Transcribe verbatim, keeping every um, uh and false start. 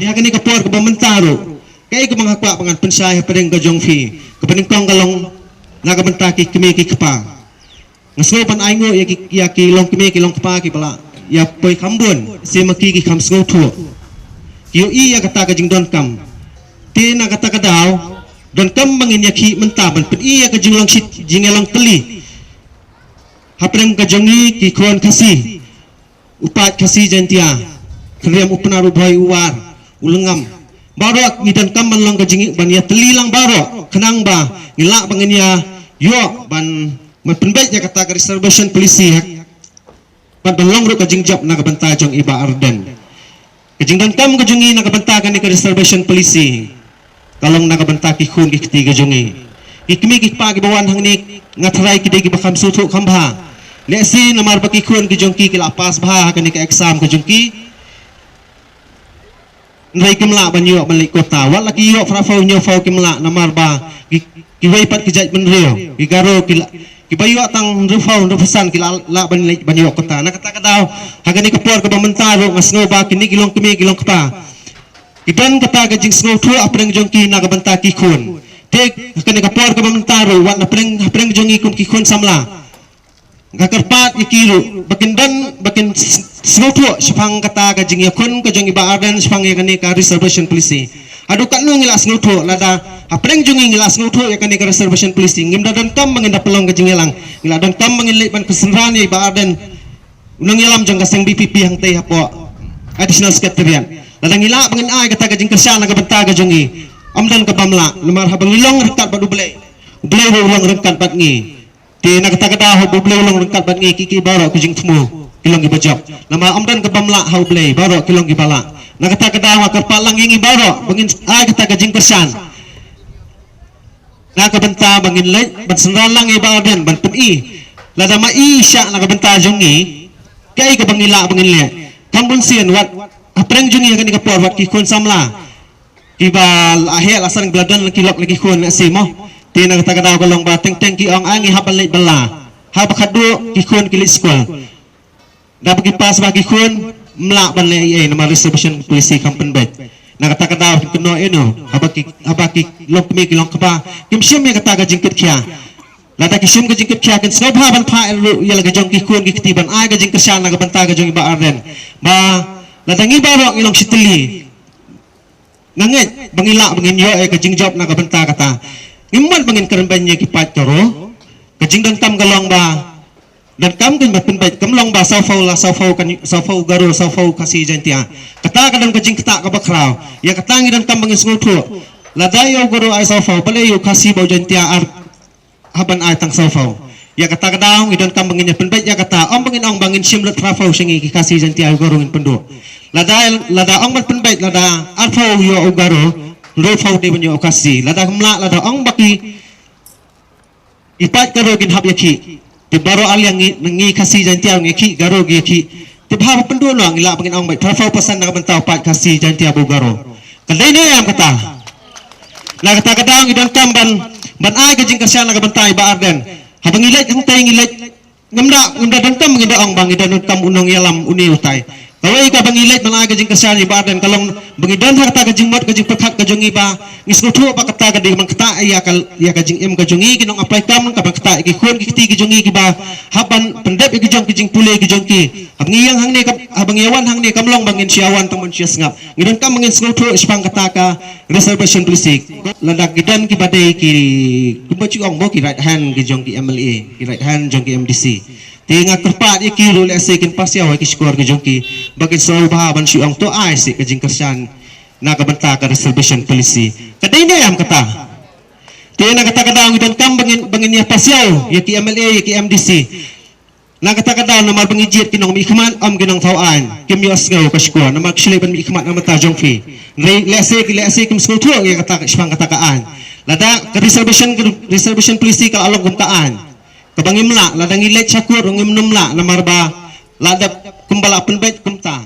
Ha kane ka por kaba mynta ruh, kaei kaba nga kwah ba ngan pynshai hapdeng ka jong phi, kaba nyngkong ka long na ka bynta ki kmie ki kpa. Nga sngew ban ai nguh ïa ki, ïa ki long kmie ki long kpa kiba la ïa poi kham bun, se ma ki ki kham sngewthuh. Ki ïohi ïa kata ka jingdonkam. Te na kata ka daw, donkam ba ngin ïa khih mynta ban pyni ïa ka jinglong shit, jingïalong tylli hapdeng ka jong ngi ki khun Khasi. U paid Khasi Jaiñtia, Khynriam, u Pnar, u Bhoi, u War, u Lyngngam. Baroh ngi donkam ban long ka jing, ban ïatylli lang baroh, khnang ba ngin lah ba ngin ïa ïoh ban, ban pynbeit ïa kata ka reservation policy ha, bad ban long ruh ka jingjop na ka bynta jong i Bah Ardent. Ka jingdonkam ka jong ngi na ka bynta kane ka reservation policy ka long na ka bynta ki khun ki kti ka jong ngi. Ki kmie ki kpa kiba wan hangne, nga tharai ki dei kiba kham sngewthuh kham bha. Lehse namar ba ki khun ki jong ki ki la pass bha ha kane ka exam ka jong ki, hynrei kim lah ban ïoh ban leit quota. Wat la ki ïoh phra phew hynñiew phew kim lah, namar ba ki, kiwei pat ki jaitbynriew, ki Garo, ki la, kiba ïoh tang hynriew phew hynriew phew san ki lah, lah ban leit ban ïoh quota. Na kata ka daw, ha kane ka por kaba mynta ruh nga sngew ba kine ki long kmie ki long kpa ki don kata ka jingsngewthuh hapdeng jong ki na ka bynta ki khun. Te ha kane ka por kaba mynta ruh, wat hapdeng, hapdeng jong ngi kum ki khun samla, nga kyrpad ïa ki ruh ba kin don, ba kin s-, sngewthuh shaphang kata ka jingïakhun ka jong i Bah Ardent shaphang ïa kane ka reservation policy. Haduh katno ngi la sngewthuh? Lada hapdeng jong ngi ngi la sngewthuh ïa kane ka reservation policy, ngim da donkam ba ngin da pynlong ka jingïalang. Ngi la donkam ba ngin leit ban kyrshan ïa i Bah Ardent, u nongïalam jong ka seng VPP hangtei hapoh Additional Secretariat. Lada ngi lah ba ngin ai kata ka jingkyrshan na ka bynta ka jong ngi, ym don kaba ym lah, namar haba ngi long ryngkat bad U Blei, U Blei ruh u long ryngkat bad ngi. Te na kata ka daw haba U Blei u long ryngkat bad ngi, ki, ki baroh ki jingthmu ki long kiba jop. Namar ym don kaba ym lah ha U Blei, baroh ki long kiba lah. Na kata ka daw nga kyrpad lang ïa ngi baroh ba ngin ai kata ka jingkyrshan na ka bynta ba ngin leit ban synran lang ïa i Bah Ardent ban pyni. Lada ma i shah na ka bynta jong ngi, kaei kaba ngi lah ba ngin leh? Kham bun sien wat hapdeng jong ngi ha kane ka por, wat ki khun samla kiba la heh la san, ba la don la ki lok la ki khun lehse mo. Te na kata ka daw ka long ba teng teng ki ong, ah, ngi hap ban leit bylla. Haba khatduh ki khun ki leit skul, da ba ki pass bha ki khun, ym lah ban leh ei ei namar reservation policy kham pynbeit. Na kata ka daw kin kynnoh ïano? Haba ki, haba ki long kmie ki long kpa, kim shim ïa kata ka jingkitkhia. Lada ki shim ka jingkitkhia, kin sngewbha ban phah ruh ïa la ka jong ki khun ki kti ban ai ka jingkyrshan na ka bynta ka jong i Bah Ardent. Ba lada ngi baroh ngi long shitylli, nga ngeit ba ngi lah ba ngin ïoh ïa ka jingjop na ka bynta kata. Ngim mut ba ngin kren beiñ ïa ki paid Garo. Ka jingdonkam ka long ba donkam kin ba pynbeit, kam long ba saw phew la saw phew kan, saw phew Garo, saw phew Khasi Jaiñtia. Kata ka don ka jingktah kaba khraw. Ïa kata ngi donkam ba ngin sngewthuh. Lada ïa u Garo ai saw phew, balei ïa u Khasi bad u Jaiñtia ar hap ban ai tang saw phew? Ïa kata ka daw ngi donkam ba ngin ïa pynbeit ïa kata, ym ba ngin ong ba ngin shim lut phra phew sha ngi ki Khasi Jaiñtia, u Garo ngin pynduh. Lada, lada ong ban pynbeit, lada ar phew ïa u Garo, hynriew phew dei ban ïa u Khasi. Lada kam lah, lada ong ba ki, i paid Garo kin hap ïa khih, te baroh ar liang ngi, ngi Khasi Jaiñtia ngi khih, Garo ngi khih. Te ba haba pynduh noh ngi lah ba ngin ong beit phra phew percent na ka bynta u paid Khasi Jaiñtia bad u Garo. Ka dei ne em kata? Na kata ka daw ngi donkam ban, ban ai ka jingkyrshan na ka bynta i Bah Ardent. Haba ngi leit hangtei ngi leit, ngim da, ngim da donkam ba ngin da ong ba ngi da donkam u nongïalam une utai. Kawei kaba ngi leit ban ai ka jingkyrshan ïa i Bah Ardent ka long ba ngi don ha kata ka jingmut ka jingpyrkhat ka jong ngi ba ngi sngewthuh ba kata ka dei ban ktah ïa ka, ïa ka jingim ka jong ngi ki nong apply kam, ka ban ktah ïa ki khun ki kti ki jong ngi kiba hap ban pyndep ïa ki jong ki jingpule ki jong ki. Haba ngi ïeng hangne ka, haba ngi ïa wan hangne kam long ba ngin shu ïa wan tang ban shu ïa sngap. Ngi donkam ba ngin sngewthuh shaphang kata ka reservation policy. Lada ki don kiba dei ki, kumba shu ong mo, ki right hand ki jong ki MLA, ki right hand jong ki MDC. Te nga kyrpad ïa ki ruh lehse kin pass ïa ki shkor ki jong ki, ba kin sngewbha ban shu ong to ai seh ka jingkyrshan na ka bynta ka reservation policy. Ka dei ne em kata? Te na kata ka daw ngi donkam ba ngin, ba ngin ïa pass ïa ki MLA, ïa ki MDC. Na kata ka daw namar ba ngi jied ki nongmihkhmat, ym ki nongthaw aiñ. Kim ïohsngew ka shkor namar ki shu leit ban mihkhmat na ka bynta jong phi. Hynrei lehse ki, lehse kim sngewthuh ïa kata, shaphang kata ka aiñ. Lada ka reservation, reservation policy ka la long kum ka aiñ kaba ngim lah, lada ngi leit sha kut ruh ngim nym lah namar ba la dep kumba la pynbeit kumta.